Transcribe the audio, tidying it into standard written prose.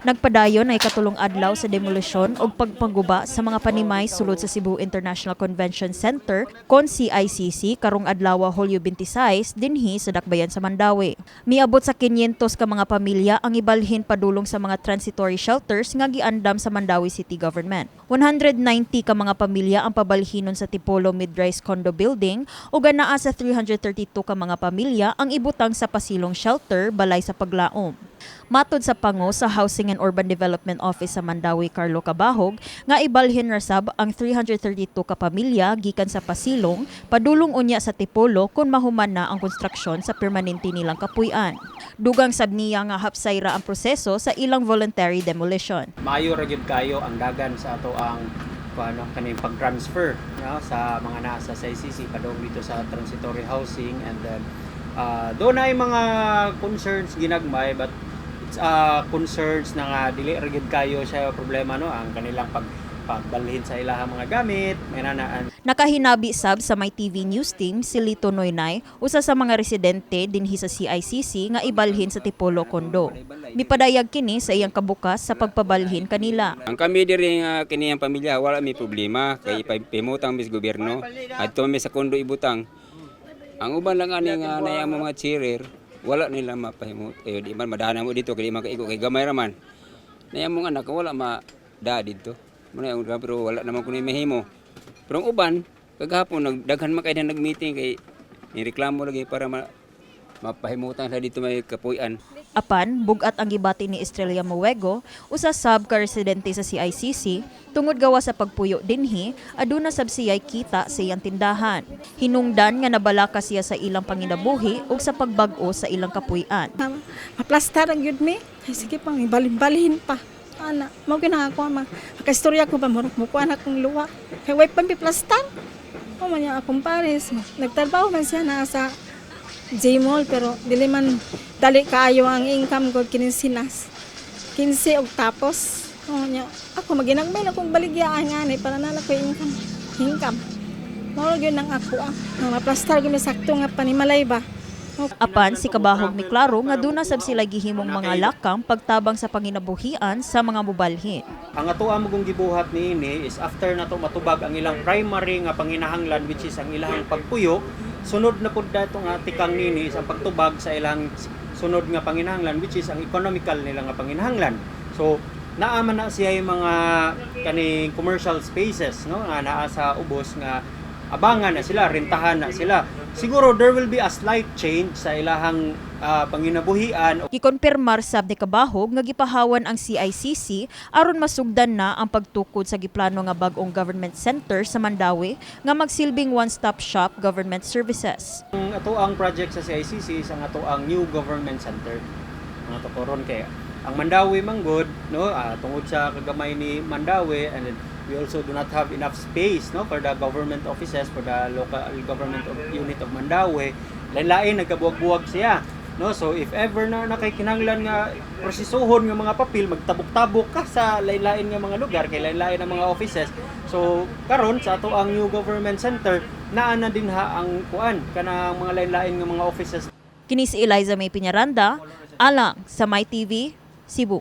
Nagpadayon ang ikatulong adlaw sa demolisyon ug pagpangguba sa mga panimay sulod sa Cebu International Convention Center kon CICC karong adlaw, Hulyo 26, dinhi sa dakbayan sa Mandaue. Miabot sa 500 ka mga pamilya ang ibalhin padulong sa mga transitory shelters nga giandam sa Mandaue City Government. 190 ka mga pamilya ang pabalhinon sa Tipolo Mid-Rise Condo Building ug anaa sa 332 ka mga pamilya ang ibutang sa Pasilong Shelter, balay sa paglaom. Matod sa pango sa Housing and Urban Development Office sa Mandaue, Carlo Cabahog, nga ibalhin ra sab ang 332 ka pamilya gikan sa Pasilong padulong unya sa Tipolo kung mahuman na ang konstruksyon sa permanente nilang kapuy-an. Dugang sab niya nga hapsay ra ang proseso sa ilang voluntary demolition. Maayo ra gyud kayo ang dagan sa ato ang kuano kaning pag-transfer, no, sa mga naa sa CICC padung dito sa transitory housing. And then doon ay mga concerns ginagmay, but it's concerns na nga dili ra gyud kayo siya problema, no, ang kanilang pagbalhin sa ilahang mga gamit may nanaan. Nakahinabi sab sa My TV News Team si Lito Noynay, usa sa mga residente dinhi sa CICC nga ibalhin sa Tipolo Condo. Mipadayag kini sa iyang kabukas sa pagpabalhin kanila. Ang kami diri nga kini ang pamilya, wala may problema kay pimutang mis gobyerno adto mi sa kondo ibutang. Ang uban lang ani nga nay ang mga cheerer, wala nila mapahimut. Ayo di man madana mo dito kay di man kaigo kay gamay ra man. Nay among anak wala ma da didto. Muna ang pero wala naman kuno mahimo. Pero ang uban kagahapon nagdaghan man kay na nag-meeting kay nireklamo lagi para mapahimutan sa dito may kapuy-an. Apan, bugat ang gibati ni Estrella Muego, usa sab ka residente sa CICC, tungod gawa sa pagpuyo dinhi, aduna sab siya'y kita sa iyang tindahan. Hinungdan nga nabalaka siya sa ilang panginabuhi ug sa pagbag-o sa ilang kapuy-an. Maplastar ang gyud mi. Ay sige pang ibalhin-balhin pa. Ana, mao gina ako ma. Makaistorya ko ba murag mukuan akong luwa. Kay way pa plastar. O man niya akong pares. Nagtrabaho man siya na sa J-Mall pero dili man dali kaayo ang income ko kining sinas. 15 og tapos. O nya ako maginagmay na kong baligyaan nga ni para na ko income. Income. Mao gyud nang ako ah. Nga maplastar gyud mi sakto nga panimalay ba. Apan si Kabahog miklaro nga duna sab sila gihimong mga lakang pagtabang sa panginabuhian sa mga mubalhin. Ang ato among gibuhat niini is after nato matubag ang ilang primary nga panginahanglan, which is ang ilang pagpuyo, sunod na pud dato nga tikang nini is ang pagtubag sa ilang sunod nga panginahanglan, which is ang economical nila nga panginahanglan. So naa man na siya yung mga kaning commercial spaces, no, nga naa sa ubos nga abangan na sila, rentahan na sila. Siguro there will be a slight change sa ilahang panginabuhian. Gikonpirmar sab ni Kabahog nga gipahawan ang CICC aron masugdan na ang pagtukod sa giplano nga bag-ong government center sa Mandaue nga magsilbing one-stop shop government services. Ang ato ang project sa CICC is ang ato ang new government center. Ang ato karon kay ang Mandaue manggod, no, tungod sa kagamay ni Mandaue, and then we also do not have enough space, no, for the government offices, for the local government unit of Mandaue. Lain-lain nagkabuwag-buwag siya, no? So if ever na nakay kinahanglan nga prosesuhon nga mga papel, magtabok-tabok ka sa lain-lain nga mga lugar kay lain-lain ang mga offices. So karon sa ato ang new government center, naa na din ha ang kuan kanang mga lain-lain nga mga offices. Kini si Eliza May Piñaranda, alang sa My TV, Cebu.